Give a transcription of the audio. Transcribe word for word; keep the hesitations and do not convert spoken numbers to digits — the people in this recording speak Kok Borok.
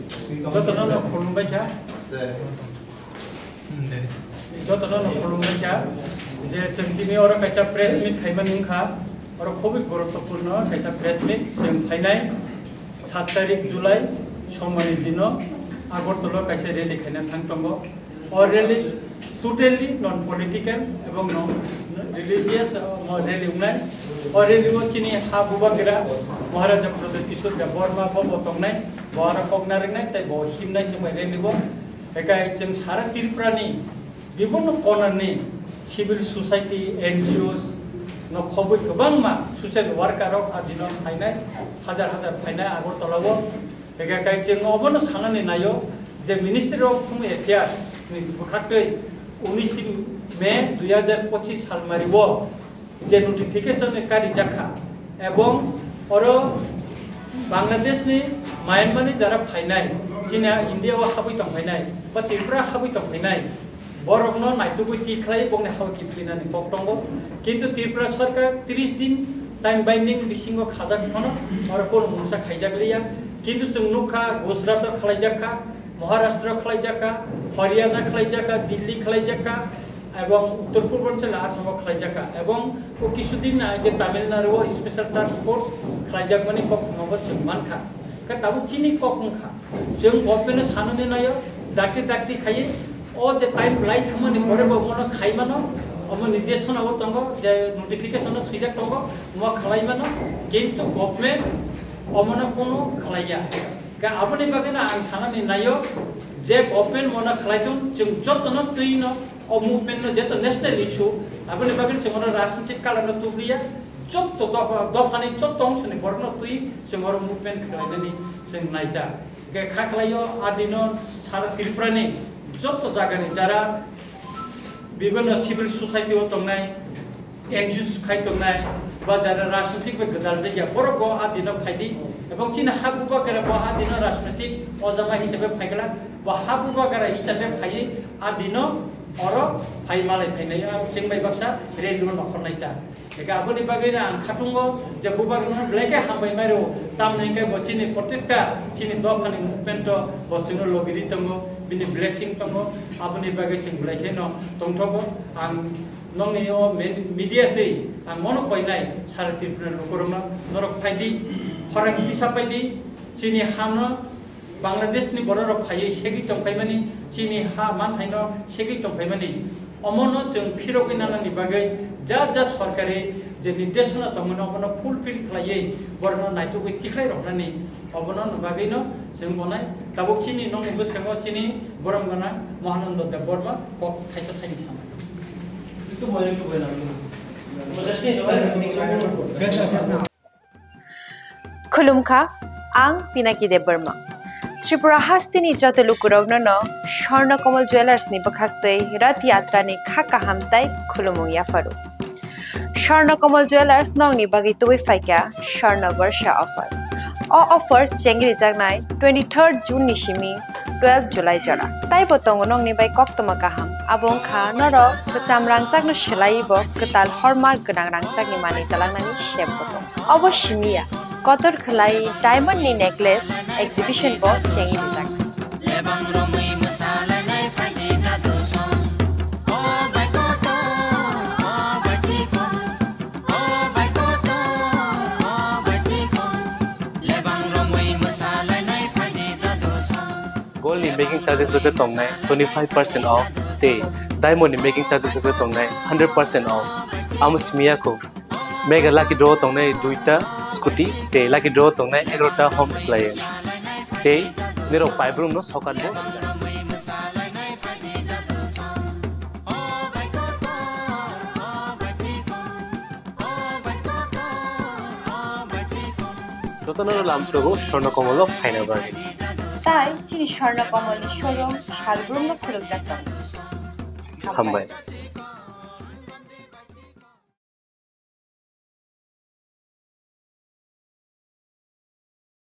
Jotono no khulumbai kha. Jotono no khulumbai kha. Je chwng tini oro kaisa press meet khaimani wngkha. Oro khobwi guruttopurno kaisa press meet chwng phainai sat tarik July sombarni dino Agartala kaisa rally khaina thang tongo. O rally totally non political ebong non religious, uh, rally wngnai. O rally o chini ha bubagra Maharaja Pradyut Kishore Debbarma bo bo tongnai, bo aro kok nariknai tei bo himnai se bai rally o. Ekai chwng sara Tripura ni bibinno corner ni civil society, N G Os no khobwi kwbangma social worker rok a dino phainai, hajar hajar phainai Agartala o. Ekai chwng obono sanani naio je Ministry of Home Affairs ni bwkhaktwi unis May dui hajar pochis salmari o je notification ni kari jakha ebong oro Bangladesh ni Myanmar ni jara phainai, chini India o habwi tong phainai ba Tripura habwi tong phainai, borokno naitugwi twi khlai bokni hao kiplinani kok tongo. Kintu Tripura sarkar tris din time binding bisingo khajak phano oro kono mungsa khaijak liya. Kintu chwng nukha Gujarat o khlaijak kha, Maharashtra o khlaijak kha, Haryana khlaijak kha, Delhi khlaijak kha, ebong Uttor Purbanchal Assam o khlaijak kha, ebong o kisu din age Tamil Nadu o special task force khlaijakmani kok phano bo chwng mankha. Khe tabuk chini kok wngkha, chwng government no sanani naio, dakti dakti khaiwi o je time belai thangmani pore bo omono khai mano, omo nirdeshona o tongo, je notification o swijak tongo, omo khlai mano, kintu government omono kono khlaiya. Khe aboni bagwino ang sanani naio je government mono khlai thung, chwng jotono twi no o movement no jeto national issue, aboni bagwi chwng oro rajnitik color no tubliya, jotto dopha, dophani jotto ongsoni borokno twi chwng oro movement khlainani chwng naita. Hwnkhe kha khlaio a dino sara Tripura ni jotto jaga ni jara bibinno civil society o tongnai, N G Os khai tongnai, ba jara rajnitik bai gwdal jakya borok bo a dino phaidi, ebong chini ha bubagra bo a dino rajnitik ojama hisabe phaigwlak, bo ha bubagra hisabe phaiwi a dino oro phai malai phainai, a chwng bai baksa rally o nokhornai ta. Eka aboni bagwi no ang khatungo je bubagrano belai khe hambai mai rwo, tamni hwnkhe bo chini protekta chini dophani movement o bo chwngno logiri tongo, bini blessing tongo, aboni bagwi chwng belai kheno tongthogo. Ang nokni o me-, media twi ang mono koinai sara Tripura lukurokno, norok phaidi, khorang tisa paidi, chini hano Bangladesh ni borok rok phaiwi segwi tongphaimani, chini ha manthaino segwi tongphaimani, omono chwng phirogwi nanani bagwi ja ja sorkari je nirdeshona tongmani omono fulfill khlaiwi borokno naitugwi tikhlai roknani obono bagwino chwng bonai. Tabuk chini nokni bwskango chini borom gwnang Mahananda Debbarma kok thaisa thaini sanai. Khulumkha, ang Pinaki Debbarma. Tripura hasteni joto lukurokno no Swarna Kamal Jewellers ni bwkhaktwi Rath Yatra ni kha kaham tai khulumung yapharu. Swarna Kamal Jewellers nokni bagwi tubui phaikha Swarna Barsha offer. O offer chengri jaknai twenty-third June ni simi twelve July jora. Taibo tongo nokni bai koktwma kaham. Abo wngkha norok kwcham rangchakno swlaiwi bo kwtal hallmark gwnang rangchakni manwi twlangnani sep bo tongo. Obo simi ya, kotor khwlai diamond ni necklace exhibition bo chengwi rijak. Lebang romwi mwsalainai phaidi jadu song. O bai kotor, o bai chikon, o bai kotor, o bai chikon. Lebang romwi mwsalainai phaidi jadu song. Gold ni making charges rok tongnai twenty-five percent off tei diamond ni making charges rok tongnai hundred percent off. Amo simi ya kho. Mega lucky draw tongnai duita scooty tei lucky draw tongnai egarota home appliance. Tei nirok paibrum no sokan bo. Jotono lamsogo Swarna Kamal o phaina bagwi. Tai chini Swarna Kamal ni showroom salbrum no khulukjak tongo. Hambai.